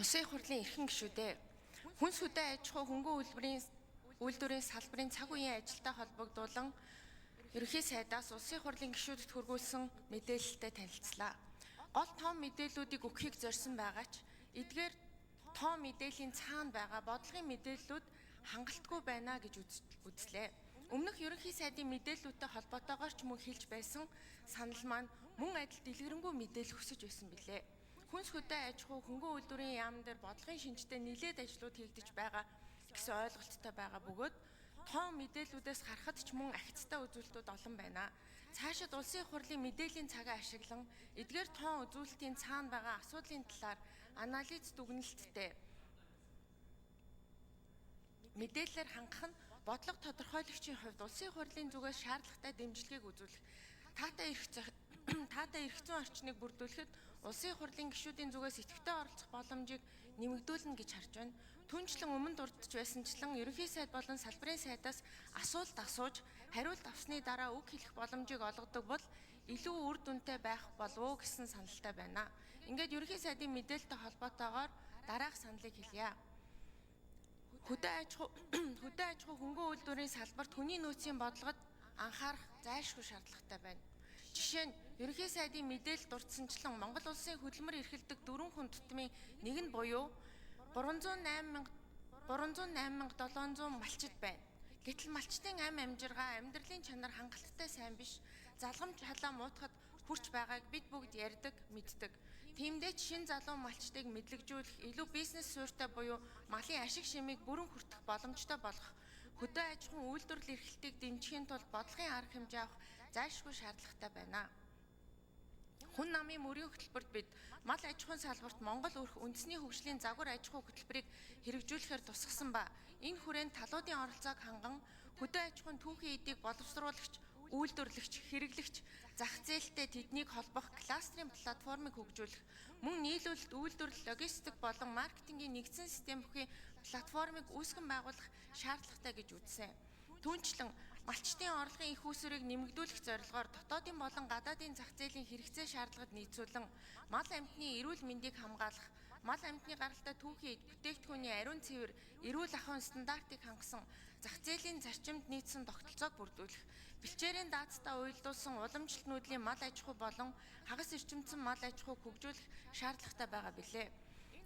Улсын их хурлын эрхэм гишүүдээ, хүнс хөдөө аж ахуй хөнгөн үйлдвэрийн салбарын цаг үеийн ажилтай холбогдуулан Ерөнхий сайдаас Улсын их хурлын гишүүдэд хүргүүлсэн мэдээлэлтэй танилцлаа. Гол том мэдээллүүдийг өгөхийг зорьсон байгаа ч эдгээр тоо мэдээллийн цаана байгаа бодлогын мэдээллүүд хангалтгүй байна гэж үзлээ. Өмнөх Ерөнхий сайдын мэдээллүүдтэй холбоотойгоор ч мөн хэлж байсан санал маань мөн адил дэлгэрэнгүй мэдээлэл хүсэж байсан билээ. Хүнс хөдөө аж ахуй хөнгөн үйлдвэрийн яам дээр бодлогын шинжтэй нэлээд ажлууд хийгдэж байгаа гэсэн ойлголттой байгаа бөгөөд тоо мэдээллүүдээс харахад ч мөн ахицтай үзүүлэлтүүд олон байна. Цаашид Улсын их хурлын мэдээллийн цагаа ашиглан эдгээр тоо үзүүлэлтийн цаана байгаа асуудлын талаар анализ дүгнэлттэй мэдээллээр хангах нь бодлого тодорхойлогчийн хувьд Улсын их хурлын зүгээс шаардлагатай дэмжлэгийг үзүүлэх, таатай эрх зүйн орчныг бүрдүүлэхэд Улсын их хурлын гишүүдийн зүгээс идэвхтэй оролцох боломжийг нэмэгдүүлнэ гэж харж байна. Түнчлэн өмнө дурдж байсанчлан Ерөнхий сайд болон салбарын сайдаас асуулт асууж, хариулт авсны дараа үг хэлэх боломжийг олгодог бол илүү үр дүнтэй байх болов уу гэсэн саналтай байна. Ингээд Ерөнхий сайдын мэдээлэлтэй холбоотойгоор дараах саналыг хэлье. Хөдөө аж ахуй хөнгөн үйлдвэрийн салбарт хүний нөөцийн бодлогод анхаарах зайлшгүй шаардлагатай байна. Жишээ нь, Ерөнхий сайдын мэдээлэл дурдсанчлан Монгол улсын хөдөлмөр эрхэлдэг дөрвөн хүн тутмын нэг нь буюу 308 700 малчид байна. Гэтэл малчдын ам амжиргаа, амьдралын чанар хангалттай сайн биш, залгамж халаа муутахад хүрч байгааг бид бүгд ярьдаг, мэддэг. Тиймдээ ч шинэ залуу малчдыг мэдлэгжүүлэх, илүү бизнес суурьтай буюу малын ашиг шимийг бүрэн хүртэх боломжтой болгох, хөдөө аж ахуйн үйлдвэрлэл эрхлэлтийг дэмжихийн тулд бодлогын арга хэмжээ авах зайлшгүй шаардлагатай байна. Хүн намын мөрийн хөтөлбөрт бид мал аж ахуйн салбарт Монгол өрх үндэсний хөгжлийн загвар аж ахуй хөтөлбөрийг хэрэгжүүлэхээр тусгасан ба энэ хүрээнд талуудын оролцоог ханган хөдөө аж ахуйн түүхий эдийг боловсруулагч, үйлдвэрлэгч, хэрэглэгч зах зээлтэй тэднийг холбох кластерын платформыг хөгжүүлэх, мөн нийлүүлэлт, үйлдвэрлэл, логистик болон маркетингийн нэгдсэн систем бүхий платформыг үүсгэн байгуулах шаардлагатай гэж үзсэн. Түүнчлэн малчдын орлогын эх үүсвэрийг нэмэгдүүлэх зорилгоор дотоодын болон гадаадын зах зээлийн хэрэгцээ шаардлагад нийцүүлэн мал амьтны эрүүл мэндийг хамгаалах, мал амьтны гаралтай түүхий эд бүтээгдэхүүний ариун цэвэр, эрүүл ахуйн стандартыг хангасан зах зээлийн зарчимд нийцсэн тогтолцоог бүрдүүлэх, бэлчээрийн даацтай уялдуулсан уламжлалт нүүдлийн мал аж ахуй болон хагас эрчимцэн мал аж ахуйг хөгжүүлэх шаардлагатай байгаа билээ.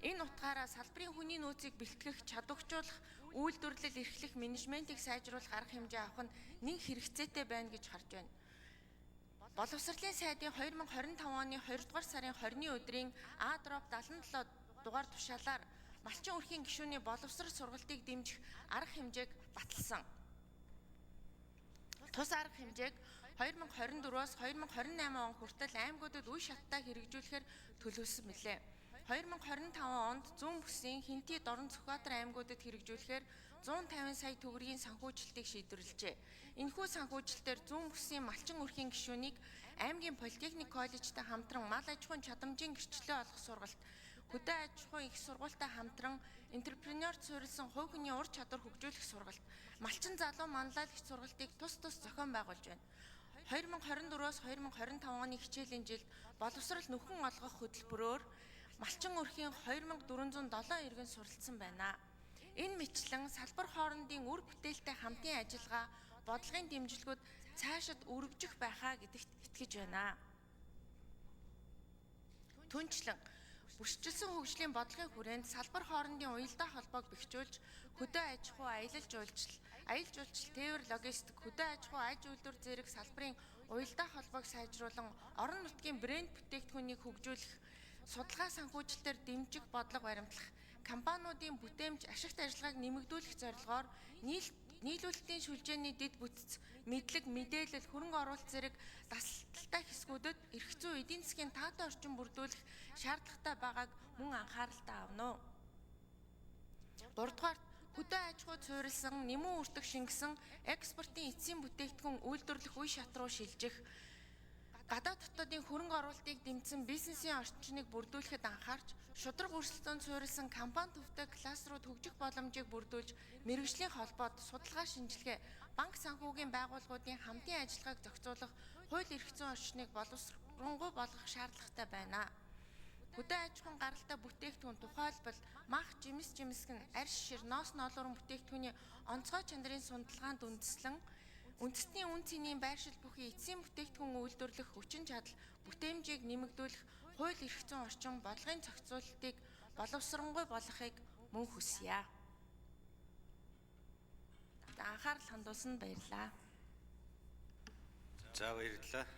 Энэ утгаараа салбарын хүний нөөцийг бэлтгэх, чадваржуулах, үйлдвэрлэл эрхлэх менежментийг сайжруулах арга хэмжээ авах нь нэн хэрэгцээтэй байна гэж харж байна. Боловсролын сайдын 2025 оны 2 дугаар сарын 20-ны өдрийн А/77 дугаар тушаалаар малчин өрхийн гишүүний боловсрол сургалтыг дэмжих арга хэмжээг баталсан. Тус арга хэмжээг 2024-өөс 2028 он хүртэл аймагуудад үе шаттай хэрэгжүүлэхээр төлөвлөсөн билээ. 2025 онд зүүн бүсийн Хэнтий, Дорнот, Сүхбаатар аймагуудад хэрэгжүүлэхээр 150 сая төгрөгийн санхүүжилтийг шийдвэрлэжээ. Энэхүү санхүүжилтээр зүүн бүсийн малчин өрхийн гишүүнийг аймгийн политехник коллежтой хамтран мал аж ахуйн чадамжийн гэрчлэлээ олох сургалт, хөдөө аж ахуйн их сургуультай хамтран энтерпренерт суурилсан хувь хүний ур чадвар хөгжүүлэх сургалт, малчин залуу манлайлагч сургалтыг тус тус зохион байгуулж байна. 2024-өөс 2025 оны хичээлийн жилд боловсрол нөхөн олгох хөтөлбөрөөр малчин өрхийн 2407 иргэн суралцсан байна. Энэ мэтчлэн салбар хоорондын үр бүтээлтэй хамтын ажиллагаа, бодлогын дэмжлэгүүд цаашид өргөжих байхаа гэдэгт итгэж байна. Түүнчлэн бүсчилсэн хөгжлийн бодлогын хүрээнд салбар хоорондын уялдаа холбоог бэхжүүлж, хөдөө аж ахуй, аялал жуулчлал, аялал жуулчлал, тээвэр логистик, хөдөө аж ахуй, аж үйлдвэр зэрэг салбарын уялдаа холбоог сайжруулан орон нутгийн брэнд бүтээгдэхүүнийг хөгжүүлэх, судалгаа санхүүжилтээр дэмжих бодлого баримтлах, компаниудын бүтээмж, ашигт ажиллагааг нэмэгдүүлэх зорилгоор нийлүүлэлтийн сүлжээний дэд бүтэц, мэдлэг, мэдээлэл, хөрөнгө оруулалт зэрэг дасалттай хэсгүүдэд эрх зүй, эдийн засгийн таатай орчин бүрдүүлэх шаардлагатай байгааг мөн анхааралтай авна уу. Гуравдугаарт, хөдөө аж ахуйд суурилсан, нэмэн үүртэг шингэсэн экспортын эцсийн бүтээгдэхүүн үйлдвэрлэх үе шат руу шилжих, гадаад дотоодын хөрөнгө оруулалтыг дэмжсэн бизнесийн орчныг бүрдүүлэхэд анхаарч, шударга өрсөлдөөнд суурилсан компани төвтэй кластерууд хөгжих боломжийг бүрдүүлж, мэргэжлийн холбоот, судалгаа шинжилгээ, банк санхүүгийн байгууллагуудын хамтын ажиллагааг зохицуулах хууль эрх зүйн орчныг боловсронгуй болгох шаардлагатай байна. Хөдөө аж ахуйн гаралтай бүтээгдэхүүн, тухайлбал мах, жимс, жимсгэн, арьс шир, ноос ноолуурын бүтээгдэхүүний онцгой чанарын судалгаанд үндэслэн үндэстний үн цэнийн байршил бүхий эцсийн бүтээгдэхүүн үйлдвэрлэх хүчин чадал бүтээмжийг нэмэгдүүлэх хууль эрх зүйн орчин бодлогын зохицуулалтыг боловсронгуй болгохыг мөн хүсье. Анхаарал хандуулсанд баярлалаа. За, баярлалаа.